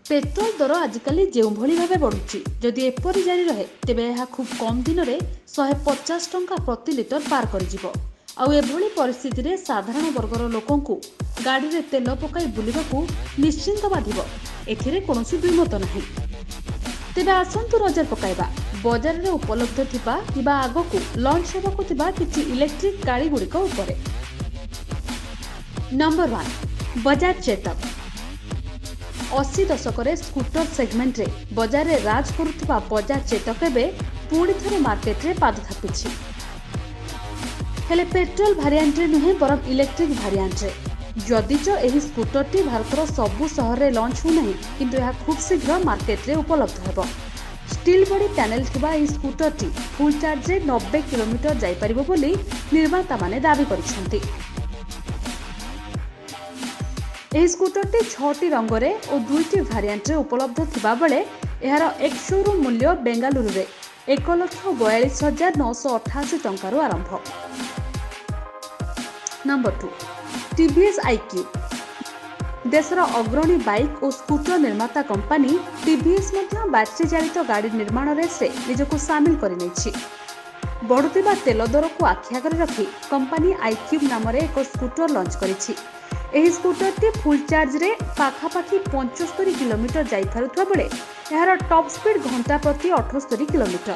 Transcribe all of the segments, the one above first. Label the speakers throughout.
Speaker 1: Petrol ଦର ଆଜିକାଲି ଯେଉଁଭଳି ଭାବେ ବଢ଼ୁଛି, ଯଦି ଏପରି ଜାରି ରହେ, ତେବେ ଏହା ଖୁବ୍ କମ୍ ଦିନରେ 150 ଟଙ୍କା ପ୍ରତି ଲିଟର ପାର କରିଯିବ। ଆଉ ଏଭଳି ପରିସ୍ଥିତିରେ ସାଧାରଣ ବର୍ଗର ଲୋକଙ୍କୁ ଗାଡ଼ିରେ ତେଲ ପକାଇ ବୁଲିବାକୁ ନିଶ୍ଚିନ୍ତ ବାଧିବ, ଏଥିରେ କୌଣସି ଦ୍ୱିମତ ନାହିଁ। ତେବେ ଆସନ୍ତୁ ନଜର ପକାଇବା ବଜାରରେ ଉପଲବ୍ଧ ଥିବା କିମ୍ବା ଆଗକୁ ଲଞ୍ଚ ହେବାକୁ ଥିବା କିଛି ଇଲେକ୍ଟ୍ରିକ୍ ଗାଡ଼ିଗୁଡ଼ିକ ଉପରେ। ନମ୍ବର 1, ବଜାଜ ଚେତକ। 80 ଦଶକରେ ସ୍କୁଟର ସେଗମେଣ୍ଟରେ ବଜାରରେ ରାଜ କରୁଥିବା ବଜାଜ ଚେତକ ଏବେ ପୁଣି ଥରେ ମାର୍କେଟରେ ପାଦ ଥାପିଛି। ହେଲେ ପେଟ୍ରୋଲ ଭାରିଆଣ୍ଟରେ ନୁହେଁ, ବରଂ ଇଲେକ୍ଟ୍ରିକ୍ ଭାରିଆଣ୍ଟରେ। ଯଦିଚ ଏହି ସ୍କୁଟରଟି ଭାରତର ସବୁ ସହରରେ ଲଞ୍ଚ ହେଉନାହିଁ, କିନ୍ତୁ ଏହା ଖୁବ୍ ଶୀଘ୍ର ମାର୍କେଟରେ ଉପଲବ୍ଧ ହେବ। ଷ୍ଟିଲ୍ ବଡି ପ୍ୟାନେଲ ଥିବା ଏହି ସ୍କୁଟରଟି ଫୁଲ୍ ଚାର୍ଜରେ 90 କିଲୋମିଟର ଯାଇପାରିବ ବୋଲି ନିର୍ମାତାମାନେ ଦାବି କରିଛନ୍ତି। ଏହି ସ୍କୁଟରଟି ଛଅଟି ରଙ୍ଗରେ ଓ ଦୁଇଟି ଭାରିଆଣ୍ଟରେ ଉପଲବ୍ଧ ଥିବାବେଳେ ଏହାର ଏକ୍ସ ଶୋରୁମ୍ ମୂଲ୍ୟ ବେଙ୍ଗାଲୁରୁରେ 1,42,988 ଟଙ୍କାରୁ ଆରମ୍ଭ। Number 2, TVS iQube. ଦେଶର ଅଗ୍ରଣୀ ବାଇକ୍ ଓ ସ୍କୁଟର ନିର୍ମାତା କମ୍ପାନୀ ଟିଭିଏସ୍ ମଧ୍ୟ ବ୍ୟାଟେରୀ ଚାଳିତ ଗାଡ଼ି ନିର୍ମାଣ ରେସ୍ରେ ନିଜକୁ ସାମିଲ କରିନେଇଛି। ବଢ଼ୁଥିବା ତେଲ ଦରକୁ ଆଖି ଆଗରେ ରଖି କମ୍ପାନୀ ଆଇକ୍ୟୁବ୍ ନାମରେ ଏକ ସ୍କୁଟର ଲଞ୍ଚ କରିଛି। ଏହି ସ୍କୁଟରଟି ଫୁଲ୍ ଚାର୍ଜରେ ପାଖାପାଖି 75 କିଲୋମିଟର ଯାଇପାରୁଥିବା ବେଳେ ଏହାର ଟପ୍ ସ୍ପିଡ୍ ଘଣ୍ଟା ପ୍ରତି 78 କିଲୋମିଟର।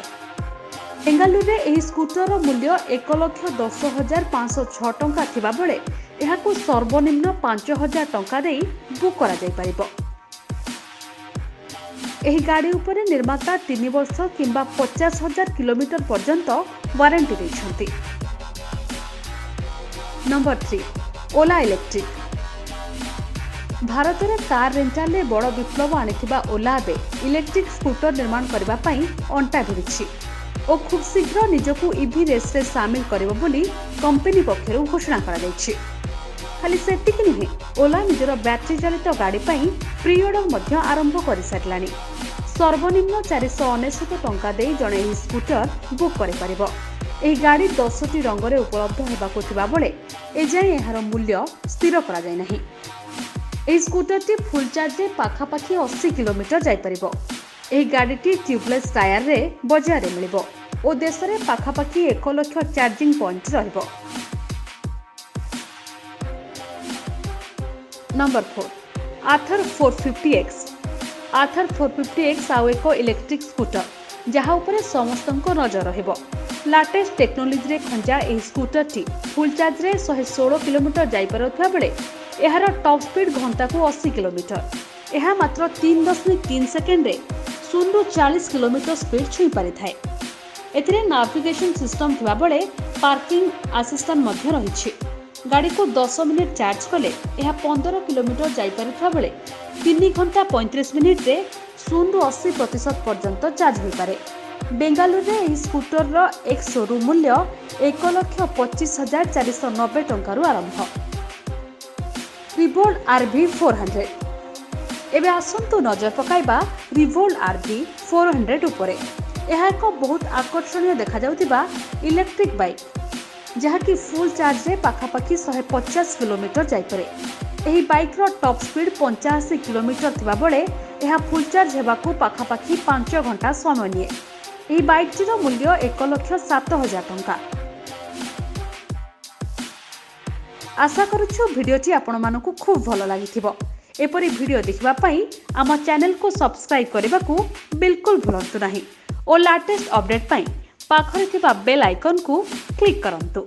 Speaker 1: ବେଙ୍ଗାଲୁରୁରେ ଏହି ସ୍କୁଟରର ମୂଲ୍ୟ 1,10,506 ଟଙ୍କା ଥିବାବେଳେ ଏହାକୁ ସର୍ବନିମ୍ନ 5,000 ଟଙ୍କା ଦେଇ ବୁକ୍ କରାଯାଇପାରିବ। ଏହି ଗାଡ଼ି ଉପରେ ନିର୍ମାତା 3 ବର୍ଷ କିମ୍ବା 50,000 କିଲୋମିଟର ପର୍ଯ୍ୟନ୍ତ ୱାରେଣ୍ଟି ଦେଇଛନ୍ତି। Number 3, Ola electric. ଭାରତରେ କାର୍ ରେଣ୍ଟାଲରେ ବଡ଼ ବିପ୍ଳବ ଆଣିଥିବା ଓଲା ଏବେ ଇଲେକ୍ଟ୍ରିକ୍ ସ୍କୁଟର ନିର୍ମାଣ କରିବା ପାଇଁ ଅଣ୍ଟା ଭିଡ଼ିଛି ଓ ଖୁବ୍ ଶୀଘ୍ର ନିଜକୁ ଇଭି ରେସ୍ରେ ସାମିଲ କରିବ ବୋଲି କମ୍ପାନୀ ପକ୍ଷରୁ ଘୋଷଣା କରାଯାଇଛି। ଖାଲି ସେତିକି ନୁହେଁ, ଓଲା ନିଜର ବ୍ୟାଟେରୀ ଚାଳିତ ଗାଡ଼ି ପାଇଁ ପ୍ରି ଅର୍ଡର ମଧ୍ୟ ଆରମ୍ଭ କରିସାରିଲାଣି। ସର୍ବନିମ୍ନ 499 ଟଙ୍କା ଦେଇ ଜଣେ ଏହି ସ୍କୁଟର ବୁକ୍ କରିପାରିବ। ଏହି ଗାଡ଼ି 10ଟି ରଙ୍ଗରେ ଉପଲବ୍ଧ ହେବାକୁ ଥିବାବେଳେ ଏଯାଏଁ ଏହାର ମୂଲ୍ୟ ସ୍ଥିର କରାଯାଇନାହିଁ। ଏହି ସ୍କୁଟରଟି ଫୁଲ୍ ଚାର୍ଜରେ ପାଖାପାଖି 80 କିଲୋମିଟର ଯାଇପାରିବ। ଏହି ଗାଡ଼ିଟି ଟ୍ୟୁବଲେସ୍ ଟାୟାରରେ ବଜାରରେ ମିଳିବ ଓ ଦେଶରେ ପାଖାପାଖି 1 ଲକ୍ଷ ଚାର୍ଜିଂ ପଏଣ୍ଟ ରହିବ। Number 4, ଆଥର 450 X. ଆଥର 450 ଏକ୍ସ ଆଉ ଏକ ଇଲେକ୍ଟ୍ରିକ୍ ସ୍କୁଟର, ଯାହା ଉପରେ ସମସ୍ତଙ୍କ ନଜର ରହିବ। ଲାଟେଷ୍ଟ ଟେକ୍ନୋଲୋଜିରେ ଖଞ୍ଜା ଏହି ସ୍କୁଟରଟି ଫୁଲ୍ ଚାର୍ଜରେ 116 କିଲୋମିଟର ଯାଇପାରୁଥିବା ବେଳେ ଏହାର ଟପ୍ ସ୍ପିଡ୍ ଘଣ୍ଟାକୁ 80 କିଲୋମିଟର। ଏହା ମାତ୍ର 3.3 ସେକେଣ୍ଡରେ 0ରୁ 40 କିଲୋମିଟର ସ୍ପିଡ୍ ଛୁଇଁ ପାରିଥାଏ। ଏଥିରେ ନାଭିଗେସନ ସିଷ୍ଟମ ଥିବାବେଳେ ପାର୍କିଂ ଆସିଷ୍ଟାଣ୍ଟ ମଧ୍ୟ ରହିଛି। ଗାଡ଼ିକୁ 10 ମିନିଟ୍ ଚାର୍ଜ କଲେ ଏହା 15 କିଲୋମିଟର ଯାଇପାରୁଥିବା ବେଳେ 3 ଘଣ୍ଟା 35 ମିନିଟ୍ରେ 0ରୁ 80% ପର୍ଯ୍ୟନ୍ତ ଚାର୍ଜ ହୋଇପାରେ। ବେଙ୍ଗାଲୁରୁରେ ଏହି ସ୍କୁଟରର ଏକ୍ସ ଶୋରୁମ୍ ମୂଲ୍ୟ 1,25,490 ଟଙ୍କାରୁ ଆରମ୍ଭ। Revolt RV 400। ଏବେ ଆସନ୍ତୁ ନଜର ପକାଇବା ରିଭୋଲ୍ଟ ଆର୍ଭି 400 ଉପରେ। ଏହା ଏକ ବହୁତ ଆକର୍ଷଣୀୟ ଦେଖାଯାଉଥିବା ଇଲେକ୍ଟ୍ରିକ୍ ବାଇକ୍, ଯାହାକି ଫୁଲ୍ ଚାର୍ଜରେ ପାଖାପାଖି 150 କିଲୋମିଟର ଯାଇପାରେ। ଏହି ବାଇକ୍ର ଟପ୍ ସ୍ପିଡ୍ 85 କିଲୋମିଟର ଥିବାବେଳେ ଏହା ଫୁଲ୍ ଚାର୍ଜ ହେବାକୁ ପାଖାପାଖି 5 ଘଣ୍ଟା ସମୟ ନିଏ। ଏହି ବାଇକ୍ଟିର ମୂଲ୍ୟ 1,07,000 ଟଙ୍କା। ଆଶା କରୁଛୁ ଭିଡ଼ିଓଟି ଆପଣମାନଙ୍କୁ ଖୁବ୍ ଭଲ ଲାଗିଥିବ। ଏପରି ଭିଡ଼ିଓ ଦେଖିବା ପାଇଁ ଆମ ଚ୍ୟାନେଲକୁ ସବସ୍କ୍ରାଇବ୍ କରିବାକୁ ବିଲକୁଲ ଭୁଲନ୍ତୁ ନାହିଁ ଓ ଲାଟେଷ୍ଟ ଅପଡେଟ୍ ପାଇଁ ପାଖରେ ଥିବା ବେଲ୍ ଆଇକନ୍କୁ କ୍ଲିକ୍ କରନ୍ତୁ।